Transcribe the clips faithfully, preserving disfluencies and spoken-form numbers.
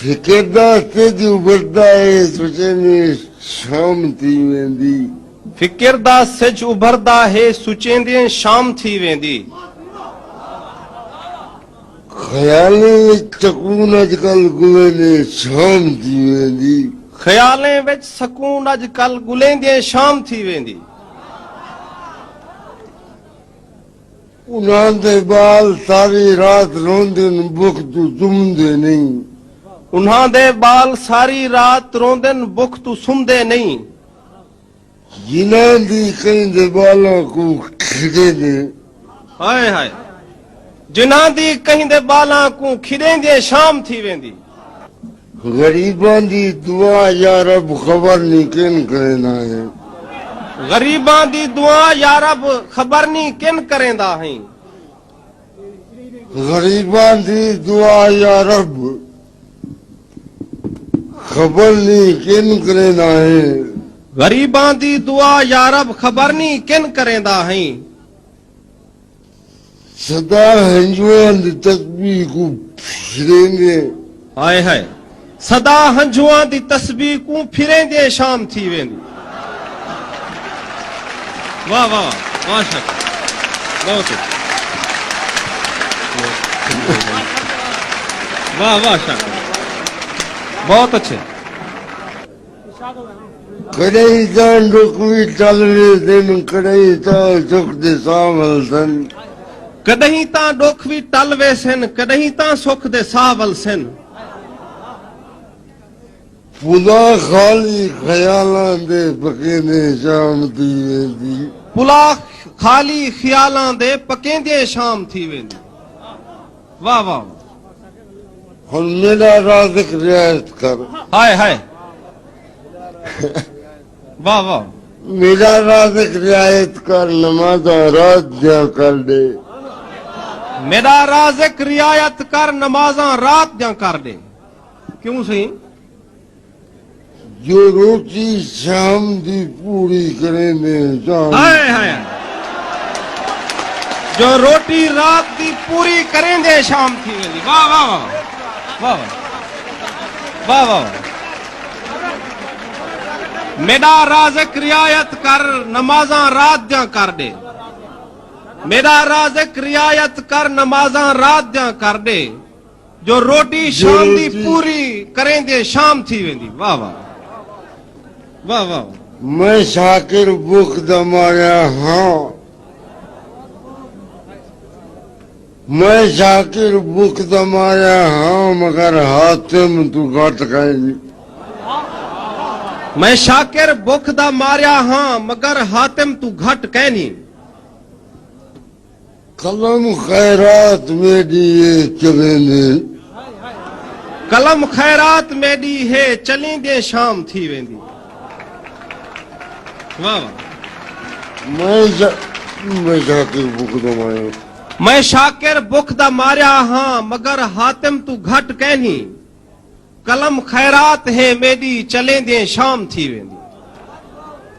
فکر دا سج ابھردا ہے، سوچیندے شام تھی ویندی۔ فکر دا سج ابھردا ہے، سوچیندے شام تھی ویندی۔ خیالیں وچ سکون اڄ کل ڳولیندے شام تھی ویندی۔ خیالیں وچ سکون اڄ کل ڳولیندے شام تھی ویندی۔ انہاں دے ٻال ساری رات روندن، بکھ توں سمدے نئیں۔ انہاں دے ٻال ساری رات روندن، بکھ توں سمدے نئیں۔ جنہاں دی کہیں دے ٻالاں کوں کھیݙیندے۔ ہائے ہائے۔ جنہاں دی کہیں دے ٻالاں کوں کھیݙیندے شام تھی ویندی۔ غریباں دی دعا یا رب، خبر نی کن کریندا ہیں۔ غریباں دی دعا یا رب، خبر نی کن کریندا ہیں۔ غریباں دی دعا یا رب، خبر نی کن کریندا ہیں۔ غریباں دی دعا یا رب، خبر نی کن کریندا ہیں۔ سدا ہنجواں دی تسبیح کوں پھریندے۔ ہائے ہائے۔ سدا ہنجواں دی تسبیح کوں پھریندے شام تھی ویندی۔ واہ واہ، واہ شاکر، بہت اچھے۔ واہ واہ شاکر، بہت اچھے۔ کݙاہیں تاں ݙکھ وی ٹل ویسن، کݙاہیں تاں سکھ دے ساہ ولسن۔ کݙاہیں تاں ݙکھ وی ٹل ویسن، کݙاہیں تاں سکھ دے ساہ ولسن۔ پلا خالی خیالاں دے پکیندے شام تھی ویندی۔ پلا خالی خیالاں دے پکیندے شام تھی ویندی۔ واہ واہ۔ ہݨ میݙا رازق رعایت کر۔ ہائے ہائے۔ واہ واہ۔ میݙا رازق رعایت کر، نمازاں رات دیاں کر ݙے۔ میݙا رازق رعایت کر، نمازاں رات دیاں کر ݙے۔ کیوں سئیں؟ جو روٹی شام دی پوری کریندے شام۔ ہائے ہائے۔ جو روٹی رات دی پوری کریندے شام تھی ویندی۔ واہ واہ واہ۔ واہ واہ۔ واہ واہ۔ میݙا رازق رعایت کر، نمازاں رات دیاں کر ݙے۔ میݙا رازق رعایت کر، نمازاں رات دیاں کر ݙے۔ جو روٹی جو شام دی روٹی پوری کریندے شام تھی ویندی۔ واہ واہ۔ واہ واہ۔ میں شاکر بکھ دا ماریا ہاں۔ میں شاکر بکھ دا ماریا ہاں، مگر حاتم توں گھٹ کائنی۔ میں شاکر بکھ دا ماریا ہاں، مگر حاتم توں گھٹ کائنی۔ قلم خیرات میݙی ہے چلیندے۔ قلم خیرات میݙی ہے چلیندے شام تھی ویندی۔ واہ واہ۔ میں شا-، میں شاکر بکھ دا ماریا۔ میں شاکر بکھ دا ماریا ہاں، مگر حاتم توں گھٹ کائنی۔ قلم خیرات ہے میݙی، چلیندیں شام تھی ویندی۔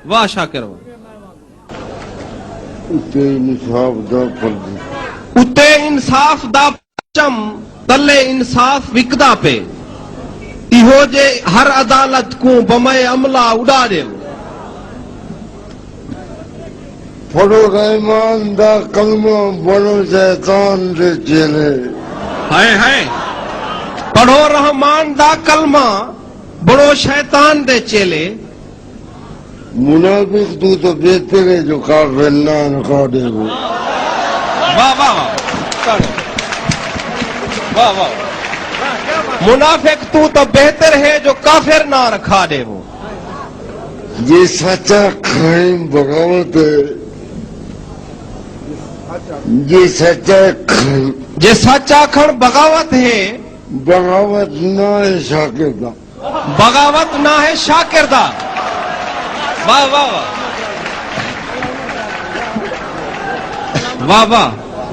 واہ شاکر واہ۔ اتے انصاف دا پرچم۔ اتے انصاف دا پرچم، تلے انصاف وکدا پئے۔ ایہو جے ہر عدالت کوں بمئے عملہ اݙا ݙیو۔ پڑھو رحمان دا کلمہ، بݨو شیطان دے چیلے۔ ہائے ہائے۔ پڑھو رحمان دا کلمہ، بݨو شیطان دے چیلے۔ منافق توں تاں بہتر ہے جو کافر ناں رکھا ݙیوو۔ واہ واہ واہ۔ واہ واہ۔ منافق توں تاں بہتر ہے جو کافر ناں رکھا ݙیوو۔ جے سچ آکھݨ بغاوت ہے، جے سچ آکھݨ، جے سچ آکھݨ بغاوت ہے، بغاوت نہ ہے شاکر دا۔ بغاوت نہ ہے شاکر دا۔ واہ واہ واہ۔ واہ واہ۔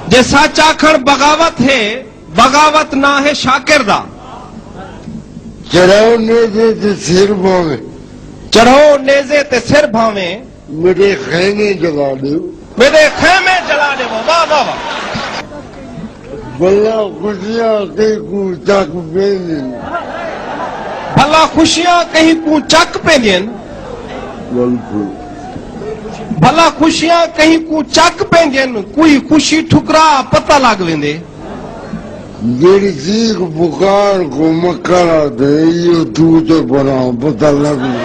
جے سچ آکھݨ بغاوت ہے، بغاوت ناں ہے شاکر دا۔ چڑھاؤ نیزے تے سر بھانویں۔ چڑھاؤ نیزے تے سر بھانویں۔ میݙے خیمے جلا ݙیو۔ میݙے خیمے جلا ݙیو۔ واہ، واہ، واہ۔ بلا خوشیاں کہیں کوں چک پیندین۔ بھلا خوشیاں کہیں کوں چک پیندین۔ بھلا خوشیاں کہیں کوں چک پیندین، کوئی خوشی ٹھکرا پتہ لگ ویندے۔ جیڑھی چیخ پکار کوں مکر آہدے، ایہو توں چا بھرا پتہ لگ ویندے۔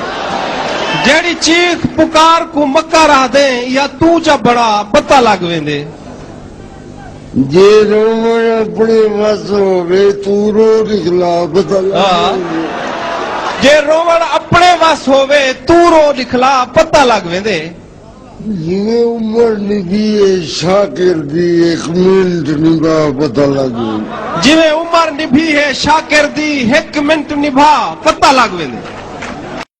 جیڑھی چیخ پکار کوں مکر آہدے، یا توں چا بھرا پتہ لگ ویندے۔ جے رووݨ اپݨے وس ہووے، توں رو ݙکھلا پتہ لڳ ہاں۔ ویندے۔ جے رووݨ اپݨے وس ہووے، توں رو ݙکھلا پتہ لڳ ویندے۔ جیویں عمر نبھی ہے شاکر دی، ہک منٹ نبھا پتہ لڳ ویندے۔ جیویں عمر نبھی ہے شاکر دی، ہک منٹ نبھا پتہ لڳ ویندے۔